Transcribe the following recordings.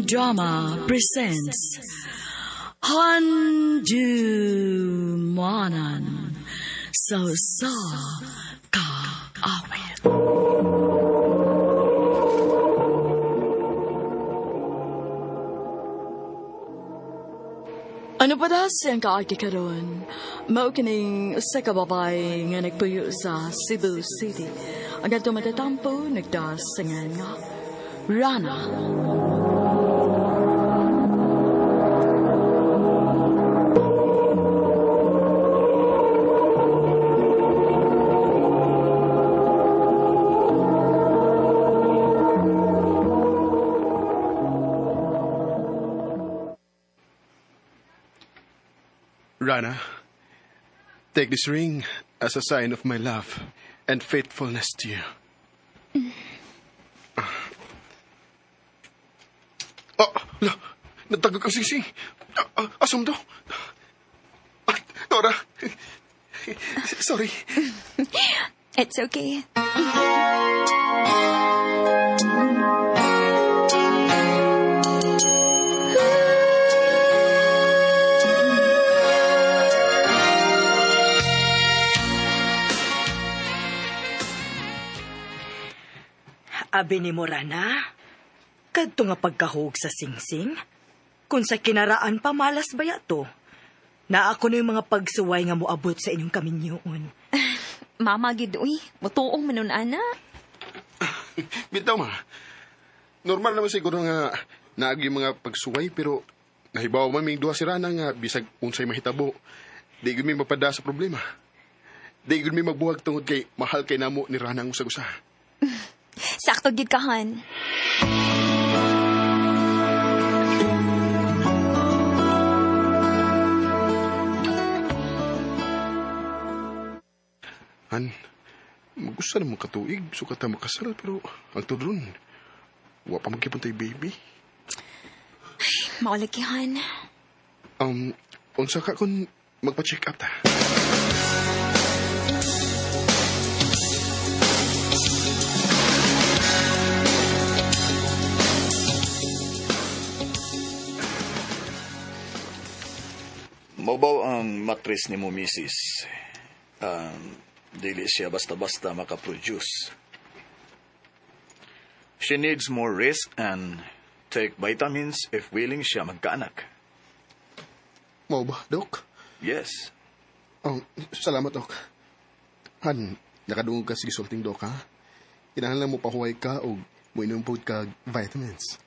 Drama presents Handumanan sa Usa Ka Awit. Ano pa da siyang kaagi karon? Mao kining usa ka babae nga nagpuyo sa Cebu City. Ang kadto matatampo nagdasangan nga Rana. Rana, take this ring as a sign of my love and faithfulness to you. Oh, la, natagag ang singsing. Asam to? Nora, sorry. It's okay. Abi ni Morana, kadto nga pagkahug sa singsing, kung sa kinaraan pa malas baya to, na ako na yung mga pagsuway nga moabot sa inyong kaminyoon. Mama gid uy, mutuong man nun ana. Bitaw ma, normal naman siguro nga naagi mga pagsuway pero nahibaw man ming duha si Rana nga bisag unsay mahitabo. Di gud mi mapada sa problema. Di gud mi magbuhag tungod kay mahal kay namo ni Rana ang usag-usa. Sakto gid ka, han. Han, magusto na mong katuig, sukat na makasal, pero ang tudron, wa pa magkipuntay baby. Ay, maulagi, han. Unsa ka kung magpa-check up ta? Mabaw ang matris ni mo, misis. Dili siya basta-basta makaproduce. She needs more rest and take vitamins if willing siya magkaanak. Mao ba, Dok? Yes. Oh, salamat, Dok. Han, nakadungog ka sa gisulting, Dok, ha? Kinahanglan mo pahuway ka o moinom pod ka vitamins.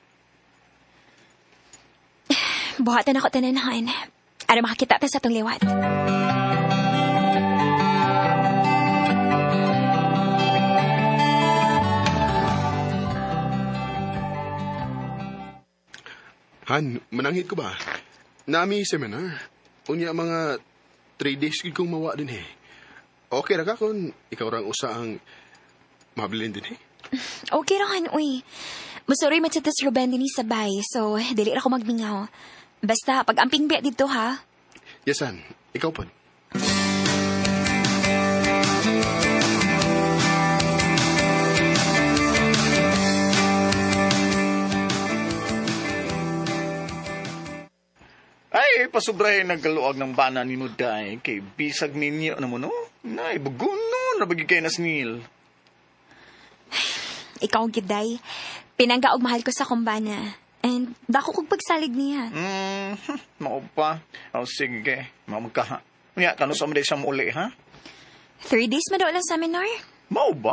Buhatan ako tanan, Han. Aron makakita ta sa atong liwat. Han, mananghit ko ba? Nami seminar. Unya mga 3 days gid kong mawa din eh. Okay ra ka kung ikaw rang usa ang mabilin din eh. Okay ra, Han, uy. Musuroy man sa tas Ruben din sa bay, so dili ra ko magmingaw. Basta pag-amping biya dito, ha? Yes, Han. Ikaw po. Ay, pasubrahe nagkaluag ng bana ni Muday. Kay bisag ninyo na mo, no? Nay, bugon, no? Nabagi kay na snil. Ikaw, giday. Pinangga og mahal ko sa kumbana. And dako kog pagsalig niya. Mao pa. O, sige. Mamagkaha. Nga, kano sa mga siyang uli, ha? 3 days man daw lang seminar. Mao ba?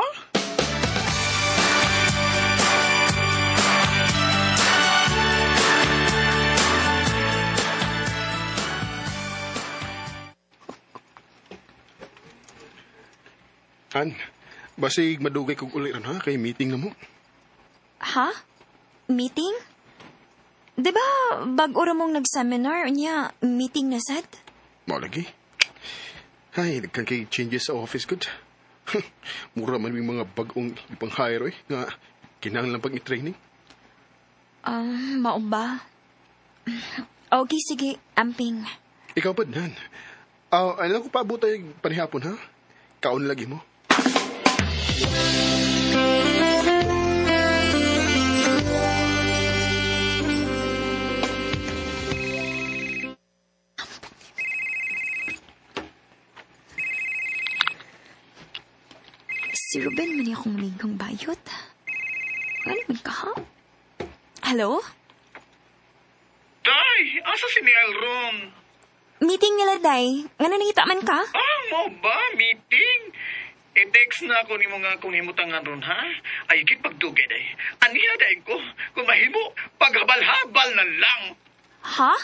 Han, basig madugay kog uli ron, ha? Kay meeting na mo. Ha? Meeting? Di ba bag-o ra mong nag-seminar, unya, meeting na sad? Mao lagi. Ay, nagkang kay changes sa office good. Mura man yung mga bagong ipang-hire, eh, nga kinahanglan pag i-training. Mao ba? Okay, sige, amping. Ikaw pa, Han. Ano ko paabot tayo panihapon, ha? Kaon lagi mo. Ruben, man akong amigang bayot. Ano man ka, ha? Hello? Day, asa si Neil ron? Meeting nila, Day. Ngano nangita man ka? Ah, mo ba? Meeting? I-text na ako ni mga kung himutangan ron, ha? Ay, gid pagdugay, day. Aniya, day ko. Kung mahimo, paghabal-habal na lang. Ha?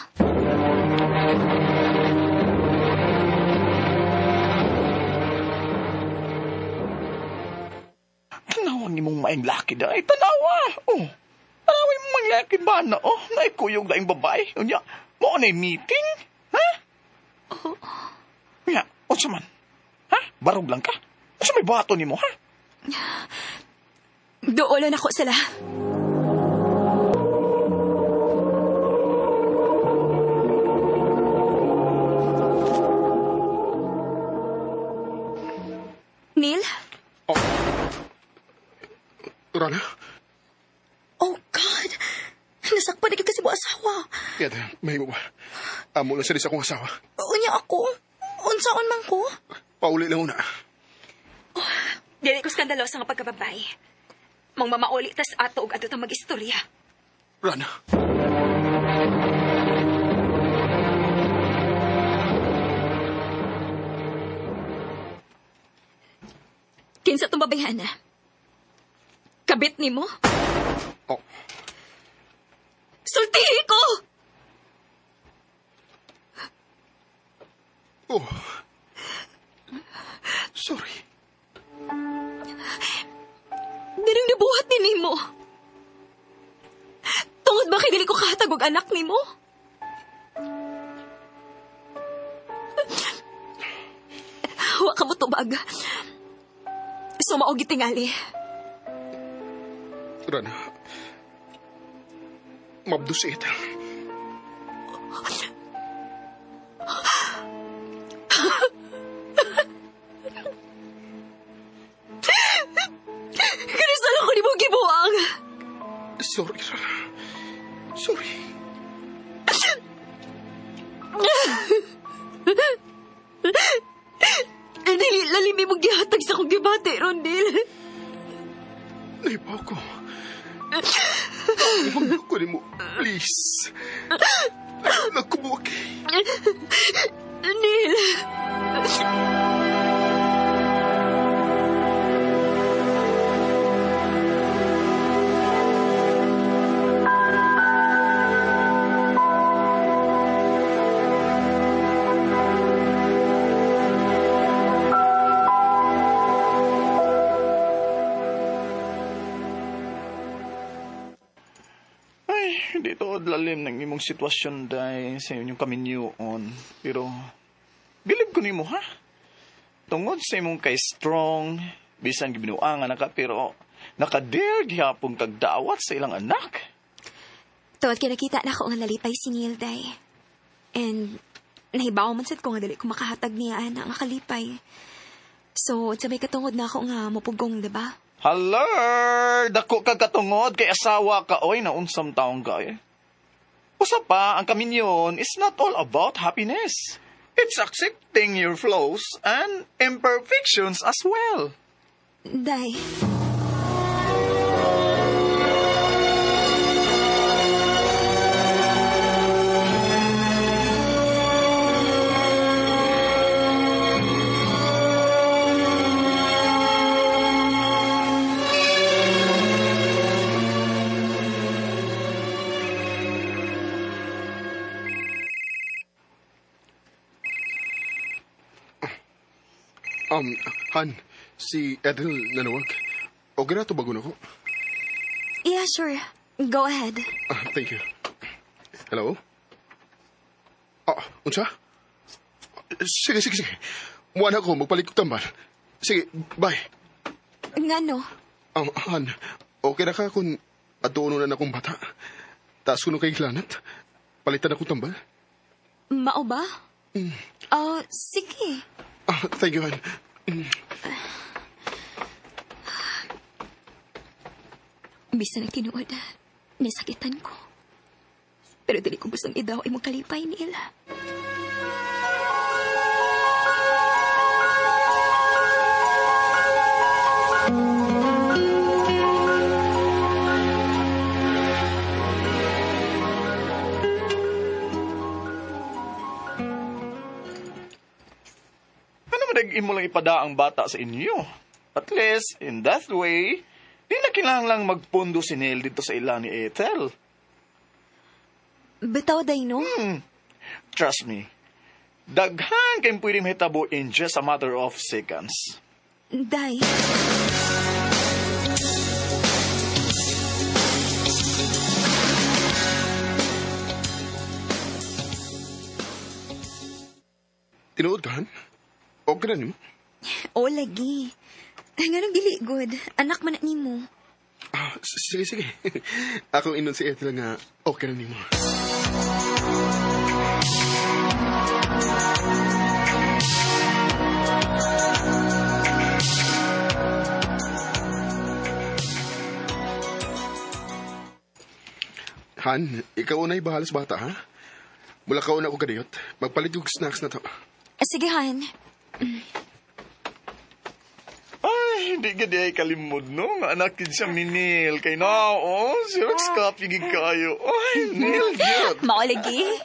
Tanawa ni mong maing laki, day. Tanawa! Oh, tanawa yung maing laki ba na? Oh, naikuyog na yung babae. Unya, mo na meeting? Ha? Oh. Unya, unsa man? Ha? Barog lang ka? Unsa may buhaton nimo, ha? Doolon ako sila. Neil? Oh. Rana? Oh, God! Nasakpan na kasi mo asawa. Yan, may mo ba? Amo lang sa akong asawa. Unya ako? Unsaon man ko? Pauli lang una. Oh, dili ko skandalosa nga pagkababay. Mang mamauli tas ato og ato ta mag-istorya. Rana. Kinsa tong babayhan na? Kabit nimo? Oh. Sultihi ko! Oh. Sorry. Ganang nabuhat ni nimo. Tungod ba kay dili ko kahatag og anak nimo? Wa ka mo tubag. Sumao gitingali. Rana. Mabdusit. Kristal ako ni mo gibuang. Sorry, Rana. Sorry. Dili, lalimi mo gihatag sa akong gibati, Rondel. Naipaw ko. Huwag ko mo, please. Ayaw na kumuwag. Neil. Lalim ng imong sitwasyon dahil sa inyong kaminyuon. Pero, bilib ko nimo, ha? Tungod sa imong kay strong, bisan gibinuangan na ka, pero nakadare gihapon kagdawat sa ilang anak. Tungod kay nakita na ako nga nalipay si Neil, day. And, nahibaw man sad ko nga dali ko makahatag niya ana nga kalipay. So, sa may katungod na ako nga mupugong, diba? Hello! Dako ka katungod kay asawa ka, oy, naunsam taong ka, eh. Usa pa, ang kaminyon is not all about happiness. It's accepting your flaws and imperfections as well. Day. Han, si Ethel nanawag. Okay na, tubagon ako. Yeah, sure. Go ahead. Thank you. Hello? Unsa? Sige. Muan ako, magpalit ko tambal. Sige, bye. Ngano? Han, okay na ka kung atuon na akong bata. Taas ko nung kay Lanat. Palitan akong tambal. Mao ba? Sige. Thank you, Han. Bisan ang tinuod, nasakitan ko. Pero dili ko gustong idaw imong kalipay, Neil. Ano man imo lang ipada ang bata sa inyo? At least, in that way, di na kinahanglang magpundo si Neil dito sa ila ni Ethel. Bitaw, day, no? Trust me, daghan kayong pwedeng mahitabo in just a matter of seconds. Day. Tinuod ka, Han? Okay na nimo? O, lagi. Nganong dili, good. Anak man na nimo. Ah, sige, sige. Akong inon si Ethel nga okay na nimo. Han, ikaw una'y bahala sa bata, ha? Mula ka una ko kadiyot. Magpalit yung snacks na to. Sige, Han. Ay, hindi ka di ay kalimod, no? Nga anak yun siya, Neil. Kay na, oh, Xerox copy gid kayo. Ay, Neil, cute. Mao lagi.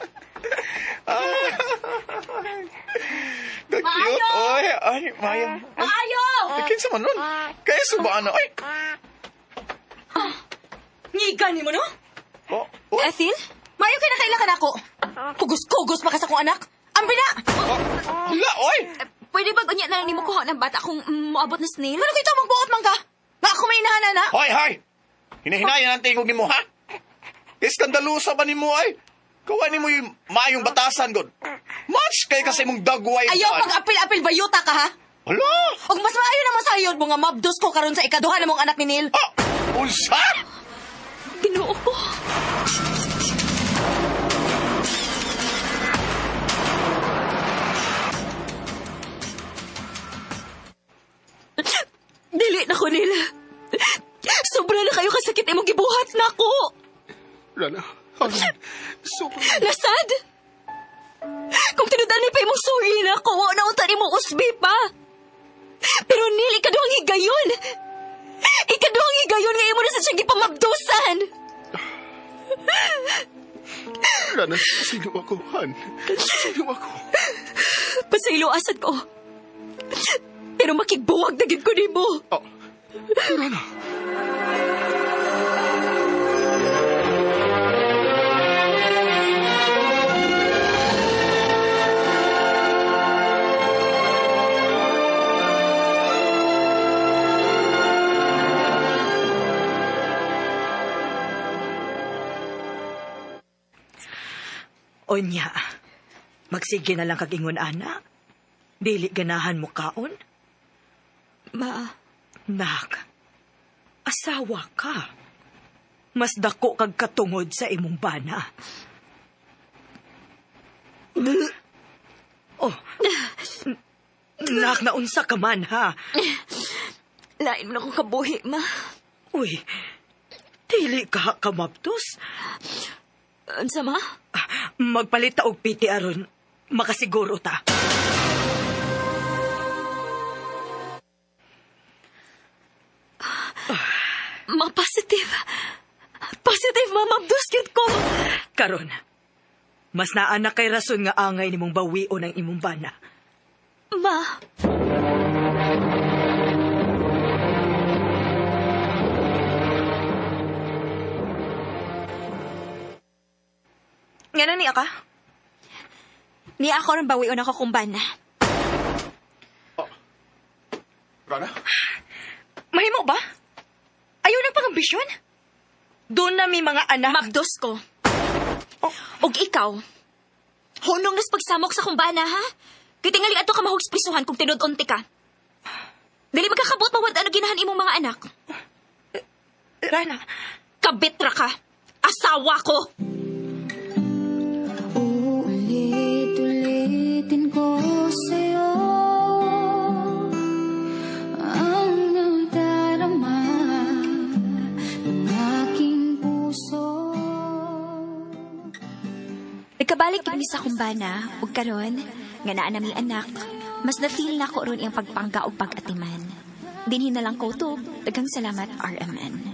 Ka cute. Ay, ay, Maya. Maayo! Ay, kinsa man nun? Kaya subaan na, ay. Ngiga ni mo, no? Oh, oh, Ethel? Maayo kay nakaila ka na ako. Kugos-kugos pa ka sa akong anak. Ambi na! oh. Hala, oy! Pwede ba unya na lang nimo kuha ng bata kung moabot na snail? Ano kito magbuot man ka? Nga ako may inahan na. Hoy, hoy! Hinahinayan ang tingog nimo, ha? Iskandalusa ba nimo, ay? Kawa nimo yung maayong batasan, god. Much kay kasi mong dagway. Ayaw pag-apil-apil bayuta ka, ha? Hala! Og mas maayo naman sa ayod mo nga mabdos ko karon sa ikaduha na mong anak ni Neil. Ah! Unsa? Ginoo ko. Dili na ko nila. Sobra na kayo kasakit imong gibuhat na ko. Rana, Han, sobra. Lasad! Kung tinudan pa imong sorry na ako, wa na unta nimo usbi pa. Pero Neil, ikaduhang higayon. Ikaduhang higayon nga imo na sa siyang gipamabdusan. Rana, sino ako, Han? Sino ako? Pasaylo asad ko. Pero makigbuwag na gid ko nimo. Oh, Rana. Onya, magsige na lang kag ingon ana. Dili ganahan mo kaon? Ma, Nak, asawa ka. Mas dako kag katungod sa imong bana. Oh. Nak, naunsa ka man, ha? lain mo na akong kabuhi, ma. Uy, dili ka kamabtos. Unsa, ma? Magpalit ta og piti aron, makasiguro ta. Ma, positive. Positive, ma. Mabdos gyud ko. Karon, mas naa na kay rason nga angay nimong bawion ang imong bana. Ma. Ngano niya ka? Niya ako ron bawion ako kung bana. Rana? Mahimo ba? Ayaw na pang-ambisyon? Doon na may mga anak. Mabdos ko. Og ikaw, hunong nas pagsamok sa kumbana, ha? Kay tingali ato ka mahugsprisuhan kung tinud-unti ka. Dili magkakabot mawad ano ginahan imong mga anak. Rana, Kabitra ka. Asawa ko. Uulit-ulitin ko sa'yo ang nadarama ng aking puso. Nagkabalik kami sa kumbana, ug karon nga naa na mi anak, mas na-feel na ko ron iyang pagpangga ug pag-atiman. Dinhi na lang ko utob. Daghang salamat, RMN.